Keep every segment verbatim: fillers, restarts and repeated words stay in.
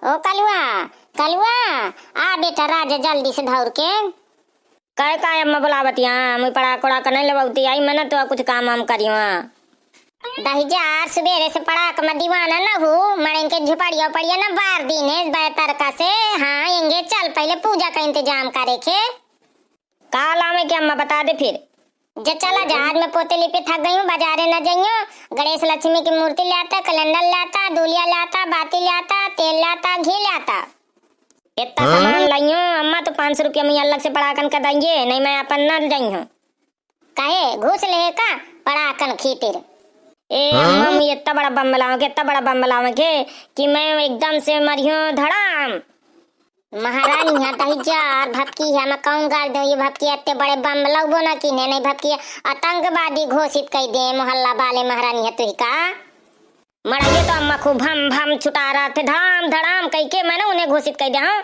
ओ कलुआ, कलुआ, आ बेटा राजा जल्दी से धौर के। काहे, काहे अम्मा बुलावत यहाँ? मुई पड़ाक उड़ाक नहीं लेवती आई, मैं ना तो कुछ काम वाम करियो। दहिजार सुबेरे से पड़ाक में दीवाना न हूँ, मड़न के झुपड़िया उपड़िया न बार दीन है बे तरका से। हाँ, एंगे चल पहले पूजा का इंतजाम करे के। का लावे के अम्मा, बता दे फिर। जे चला जा, आज मैं पोते लिपे थक गई हूँ, बाजारे न जइयो। गणेश लक्ष्मी की मूर्ति ले आता, कैलेंडर ले आता, दूलिया ले आता, बाती ले आता, तेल ले आता, घी ले आता। इतना हाँ? सामान लाइयो अम्मा, तो पाँच सौ रुपया में अलग से पड़ाकन का देंगे, नहीं मैं अपन न जाइयो। काहे, घूस लेहे का पड़ाकन खीतिर? ए हाँ? अम्मा, मैं इतना बड़ा बम लावे के, इतना बड़ा बम लावे के कि मैं एकदम से मरियो धड़ाम। महारानी, यहाँ तही जार भपकी है, मैं कौन गाड़ दूँ? ये भपकी इतने बड़े बम लगबो ना कीन्हे, नहीं भपकी आतंकवादी घोषित कर दे मोहल्ला वाले। महारानी है तुही का? मड़ाइए तो अम्मा खूब भम भम छुटा रहा थे, धड़ाम धड़ाम कह के मैंने उन्हें घोषित कर दिया। हाँ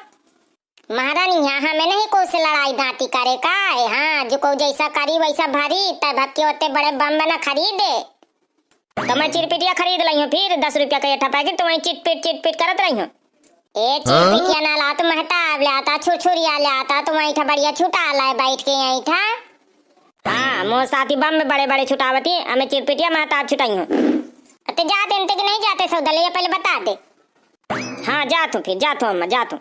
महारानी, यहाँ हमें नहीं कोई से लड़ाई दांती करे का है। हाँ, जो कोई जैसा करी वैसा भरी, तय भपकी होते बड़े बम बना खरीदे। तो मैं चिरपिटिया खरीद लइयो, फिर दस रुपया का एठा पैकेट, तो वहीं चिटपिट चिटपिट करत रहियो। ए चिरपिटिया ना ला, तो महताब ले आता, छुरछुरिया ले आता, तो वहीं ठा बढ़िया छुटा लाए बैठ के यहीं ठा। हाँ, मोर साथी बम में बड़े बड़े छुटावती, हमें चिरपिटिया महताब छुटाइयो। अते जाते इनते कि नहीं जाते सौदा ले, पहले बता दे। हाँ, जात हूँ फिर, जात हूँ अम्मा, जात हूँ।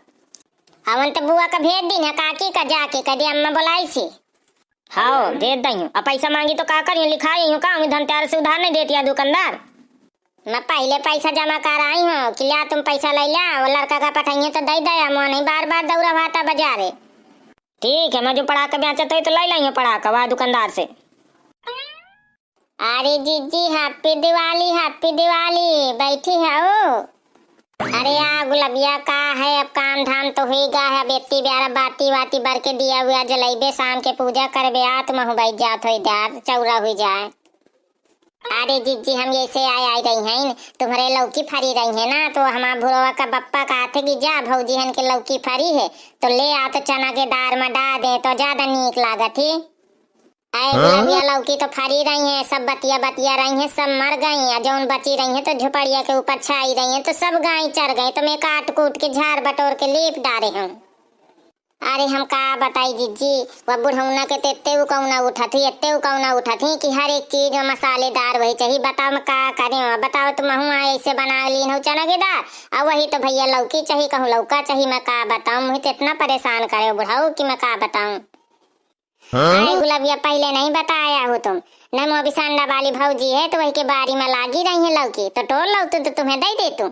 अवन तो बुआ का भेज दीन है काकी का, जाके कह दे अम्मा बुलाई सी। हाँ, भेज दई हूँ। अब पैसा मांगी तो का करियो, लिखाई हूँ का, हूँ धनतेरस से उधार नहीं देती है दुकानदार। मैं पहले पैसा जमा कर आई हूँ कि लिया तुम पैसा ले लिया, वो लड़का का पठाइए तो दे दे, हम नहीं बार बार दौरा भाता बाजारे। ठीक है, मैं जो पड़ाका बेचत है तो ले लाइयो पड़ाका वह दुकानदार से। अरे जीजी, happy दिवाली, happy दिवाली, बैठी है ओ। अरे आ गुलबिया, का है, अब काम धाम तो हुई गा है, अब एत्ती ब्यारा बाती वाती बर के दिया हुआ जलैबे, शाम के पूजा करबे, आ तुम हूँ बैठ जात हो इधर, चौरा हुई जाए। अरे जीजी, हम ऐसे आए, आए रही हैं, तुम्हारे लौकी फरी रही है ना, तो हमार भुरवा का बप्पा कहा थे कि जा भौजी हन के लौकी फरी है, तो ले आ, तो चना के दार में डाल दे, तो ज्यादा नीक लागत ही। आए हाँ? गुलबिया लौकी तो फरी रही हैं, सब बतिया बतिया रही हैं, सब मर गई, आ जौन बची रही हैं तो झुपड़िया के ऊपर छाई रही हैं, तो सब गाय चर गई, तो मैं काट कूट के झाड़ बटोर के लीप डारे हूँ। अरे हम का बताई जीजी, वह बुढ़ौना के तो एत्ते उकौना उठत ही, एत्ते उकौना उठत ही कि हर एक चीज में मसालेदार वही चाहिए। बताओ मैं का करें, बताओ तुम हूँ ऐसे बना लीन हो चना के दार, और वही तो भैया लौकी चाहिए, कहूँ लौका चाहिए, मैं का बताऊँ, मुझे तो इतना परेशान करे बुढ़ऊ कि मैं का बताऊँ। हाँ? अरे गुलबिया, पहले नहीं बताया हो तुम, न मोबी सांडा वाली भौजी है तो वही के बारी में लागी रही है लौकी, तो टोर लौतू तो तुम्हें दे दे तू।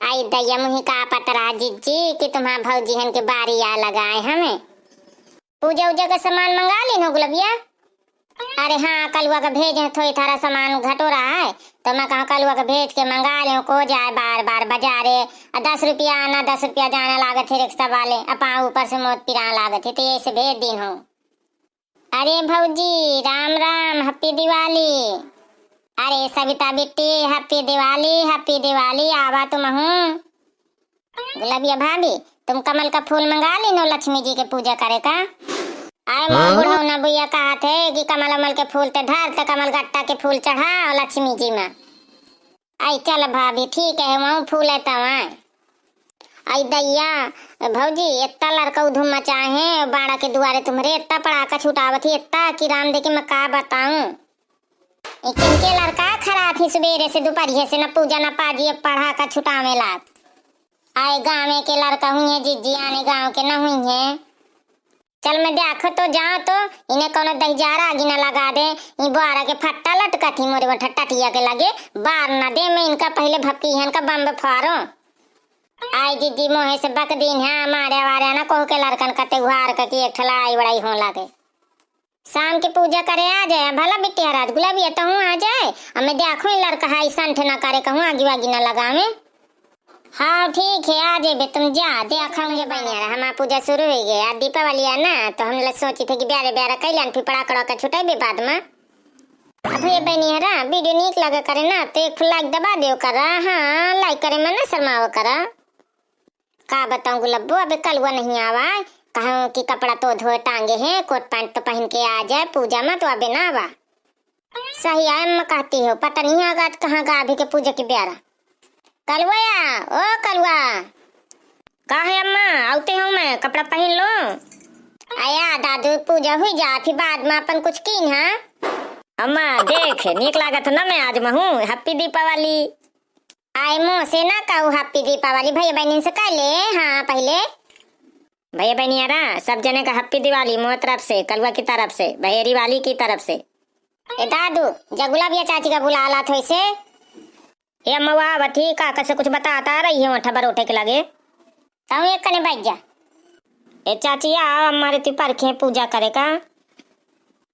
आई दैया, मुही का पतरा जिज्जी कि तुम्हार भौजी हन के बारी आ लगाए हमें। पूजा उजा का सामान मंगा लीन हो गुलबिया? अरे हाँ, कलुआ का भेजे थोड़ी थारा सामान घटो रहा है, तो मैं कहा कलुआ का भेज के मंगा लीन, को जाए बार बार बाजारे, आ दस रुपया आना दस रुपया जाना लागत है रिक्शा वाले, अपा ऊपर से मौत पिरान लागत है, तो ये से भेज दीन हो। अरे भौजी, राम राम, happy दिवाली। अरे सविता बिट्टी, happy दिवाली, happy दिवाली, आवा तुम हूँ। गुलबिया भाभी, तुम कमल का फूल मंगा लीन हो लक्ष्मी जी के पूजा करे का? आए मोर हाँ? बुढ़ौना बुइया कहा थे कि कमल अमल के फूल ते धर, ते कमल गट्टा के फूल चढ़ा लक्ष्मी जी में। आई चल भाभी, ठीक है, वहूँ फूले तवा। आई दैया, भौजी, इतना लड़का उधुम मचाए हैं, बाड़ा के दुआरे तुम्हरे इतना पड़ाका छुटावत ही, इतना कि राम दे के मैं का बताऊं। ई किनके लड़का खड़ा थी सुबेरे से, दोपहरिए से न पूजा न पाजी, अब पड़ाका छुटावे लाग। आए गाँवे के लड़का हुई हैं, जिज्जी आने गाँव के न हुई हैं। चल मैं देखो तो जाओ तो, इन्हें कोनो दहिजारा आगी न लगा दे। ई बुआरा के फट्टा लटकत ही मोरे बठा टटिया के लगे, बार न दे, मैं इनका पहले भपकी हन का बम्ब फारो। आई जिज्जी मोहे से बक दीन है, मारे वारे न कोहू के लड़कन कते उहार के कि एक ठे लड़ाई वड़ाई हो लागे। शाम के पूजा करे आ जाए, भला बिटिया रात गुलाबिया तहूँ आ जाए, अब मैं देखो ई लड़का है संठ न करे, कहूँ आगी वागी न लगावे। हाँ, ठीक है, आ जेबे तुम, जा, देखाऊंगे बनियारा, हमार पूजा शुरू हो गया, आज दीपावली है ना, तो हम लोग सोची थे कि ब्यारे ब्यारा कैलन, फिर पड़ाकड़ा के छुटेबे बाद में। अब ये बनियारा, video नीक लगे करे ना, तो एक like दबा देव करा, हाँ, like करे में ना शर्माव करा। का बताऊं गुलब्बो, अबे कलुआ नहीं आवा है, कहूँ कि कपड़ा तो धोए टांगे हैं, कोट पैंट तो पहन के आ जाए पूजा में, तो अबे ना आवा। सही है अम्मा कहती हो, पता नहीं आगा आज कहाँ गा अभी के पूजा के ब्यारा। कलुआ, ओ कलुआ, का है अम्मा, अउते हउँ मैं, कपड़ा पहिन लो। अया दादू, पूजा हुई जा, फिर बाद मा अपन कुछ कीन्हा। अम्मा देख, नीक लागत न मैं आज महूँ, happy दीपावली। आए मोसे ना कहू happy दीपावली, भइया बहिनिन से कह ले, हाँ पहिले। भइया बहिनियारा, सब जने का happy दिवाली मोर तरफ से, कलुआ की तरफ से, बहेरी वाली की तरफ से। ए दादू, जा गुलाबिया चाची का बुला लात होइसे। ए अम्मवा, बठी का कसे कुछ बताता रही है, ओठा बरोठे के लगे। तहूँ एक कने बैठ जा। ए चाची, आओ, अम्मा रे ती परखे पूजा करे का।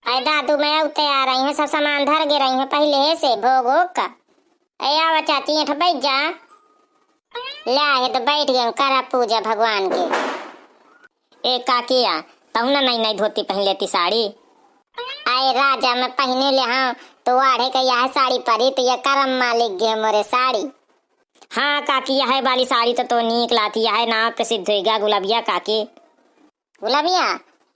अरे दादू, मैं अउते आ रही हूँ, सब सामान धर गे रही हूँ पहिले से, भोग ओग का। ए आवा चाची, एठ बैठ जा। ले आहे तो बैठ गए, करा पूजा भगवान के। ए काकिया, तहूँ ना नई नई धोती पहिन लेती साड़ी। आए राजा, मैं पहिने ले हाँ, तो वाढ़े के यह साड़ी परी, तो ये करम मालिक गे मोरे साड़ी। हाँ काकी, यह वाली साड़ी तो, तो नीक लाती, यह नाव प्रसिद्ध होइगा गुलबिया काकी। गुलबिया,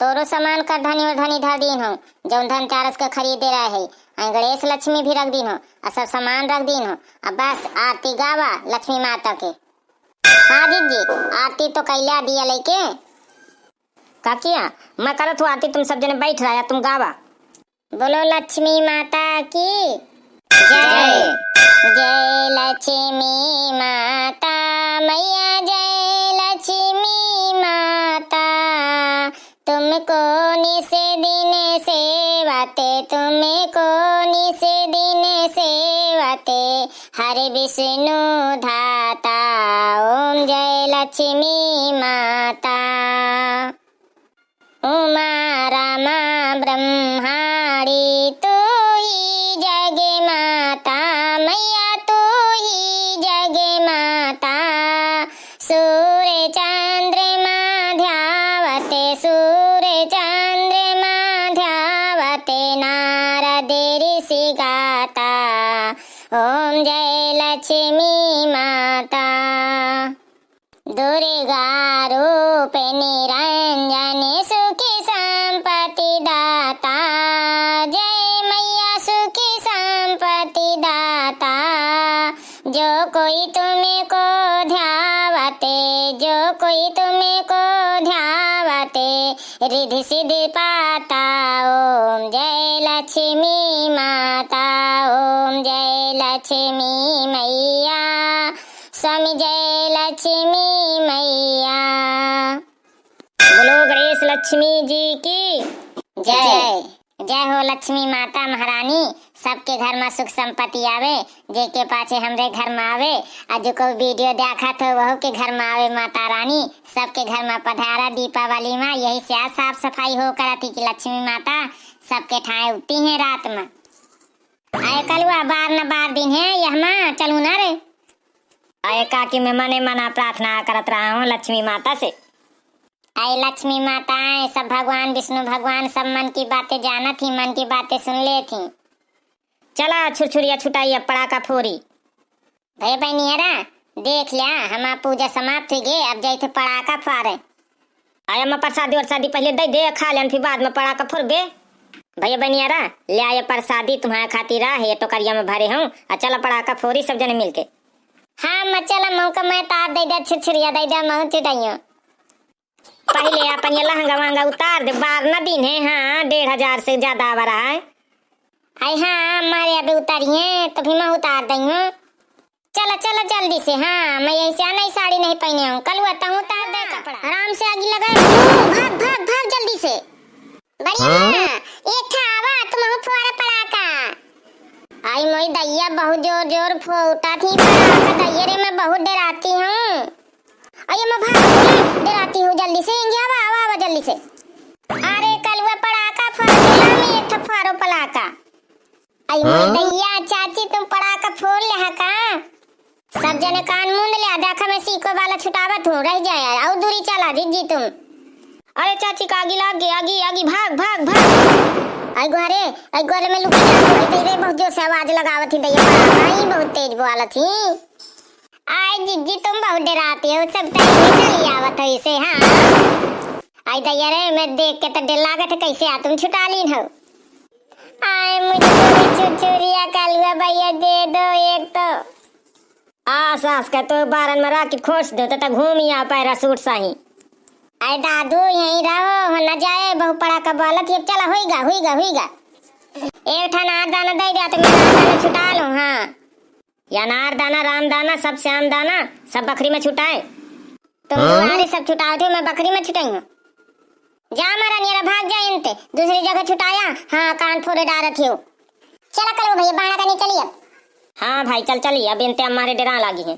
तोरो सामान का धनी और धनी धर दीन हो, जौन धनतेरस के खरीदे रहे है। आई गणेश लक्ष्मी भी रख दीन हो, आ सब सामान रख दीन हो, आ बस आरती गावा लक्ष्मी माता के। हाँ जीजी, आरती तो कैला दिया लेके। काकिया, मैं करत हूँ आरती, तुम सब जने बैठ रहा, तुम गावा। बोलो लक्ष्मी माता की जय। जय लक्ष्मी माता मैया, जय लक्ष्मी माता। तुमको निस दिन सेवते, तुमको निस दिन सेवते, हर विष्णु धाता। ओम जय लक्ष्मी माता। उमा रमा ब्रह्माणी तू ही जग माता, मैया तू ही जग माता। सूर्य चंद्रमा ध्यावते, सूर्य चंद्रमा ध्यावते, नारद ऋषि गाता। ओम जय लक्ष्मी माता। दुर्गा रूप निरंजन सुखी संपत्ति दाता। जय मैया सुखी संपत्ति दाता। जो कोई तुमको ध्यावते, जो कोई तुमको ध्यावते, रिद्धि सिद्धि पाता। ओम जय लक्ष्मी माता, ओम जय लक्ष्मी मैया, स्वामी जय लक्ष्मी मैया। बोलो गणेश लक्ष्मी जी की जय। जय। जय हो लक्ष्मी माता महारानी, सबके घर मा सुख संपत्ति आवे, जेके पाछे हमरे घर मा आवे, आ जो कोई video देखत हो वहू के घर मा आवे माता रानी, सबके घर मा पधारा दीपावली मा। यही से आज साफ सफाई हो करत ही कि लक्ष्मी माता सबके ठाए उठती हैं रात मा। आए कलुआ, बार न बार दिन है यहमा, चलू ना रे। आए काकी, मैं मने मना प्रार्थना करत रहा हूँ लक्ष्मी माता से। आए लक्ष्मी माता, आए सब भगवान, विष्णु भगवान, सब मन की बातें जानत ही, मन की बातें सुन लेत ही। चला छुरछुरिया छुटाई, अब पड़ाका फोरी। भइया बहिनियारा, देख ल्या, हमार पूजा समाप्त हुई गे, अब जाई थे पड़ाका फोरे। आया मैं प्रसादी वरसादी पहिले दे दे, खा लेन, फिर बाद में पड़ाका फोरबे। भइया बहिनियारा, ले आया प्रसादी तुम्हारे खातिर, आ है टोकरिया में भरे हूँ, आ चला पड़ाका फोरी सब जने मिलके। हाँ, मैं चला, मौका मैं तार दे दे, छुरछुरिया दे दे, महू छुटाइयो। पहिले अपन ये लहंगा वहंगा उतार दे, बार न दिन है, हाँ, डेढ़ हजार से ज्यादा आवा रहा है। आई हाँ, मारे अबे उतारिए, तभी मैं उतार दई हूँ। चला, चला जल्दी से, हाँ, मैं यही से नई साड़ी नहीं पहने हूँ, कलुआ तहूँ उतार दे कपड़ा। आराम से आगी लगा, भाग, भाग, भाग जल्दी से। बढ़िया, हाँ? एक ठा आवा, तुम फोड़ा पड़ाका। आई मोई दैया, बहुत जोर जोर फूटा थी पड़ाका, दैया रे, मैं बहुत डराती हूँ। अये मैं भाग, डराती हूँ, जल्दी से इंगे आवा, आवा, आवा जल्दी से। अरे कलुआ पड़ाका फोड़ देला, मैं एक ठा फोड़ो पड़ाका। आई मोर हाँ? दैया, चाची तुम पड़ाका फोड़ ले हा का? सब जने कान मूंद ले, देखा मैं सीको वाला छुटावत हूँ, रह जाए, और दूरी चला जिज्जी तुम। अरे चाची का आगी लाग गई, आगी, आगी, भाग, भाग, भाग। आई गोरे, आई गोरे मैं लुकी जात हूँ, तेरे बहुत जोर से आवाज लगावत ही दैया पड़ाका, आई बहुत तेज बोलत ही। आई जिज्जी तुम बहुत डराती हो, सब तो इन्हें चली आवत हो इसे, हाँ। आई दैया रे, मैं देख के तो डर लागत है, कैसे आ तुम छुटा लीन हो। आए मुझे थोड़ी छुरछुरिया कलुआ भैया दे दो एक तो। आस आस के तो बारन में राखी खोस दो, तो घूमी आ पैरा सूट साही। अरे दादू, यहीं रहो, हो न जाए, बहु पड़ा का बोलत, ये चला, हुई गा, हुई गा, हुई गा। एक ठा अनार दाना दे दिया, तो मैं अनार दाना छुटा लूँ, हाँ। ये अनार दाना, राम दाना, सब श्याम दाना, सब बखरी में छुटाए। तुम दुआरे सब छुटाओ थे, मैं बखरी में छुटाई हूँ। जा महारानी, अरे भाग जा इनते, दूसरी जगह छुटाया, हाँ, कान फोड़े डारत हो। चला कलू भैया, बाणा कनी चली अब। हाँ भाई, चल चली, अब इनते हमारे डरा लागी हैं।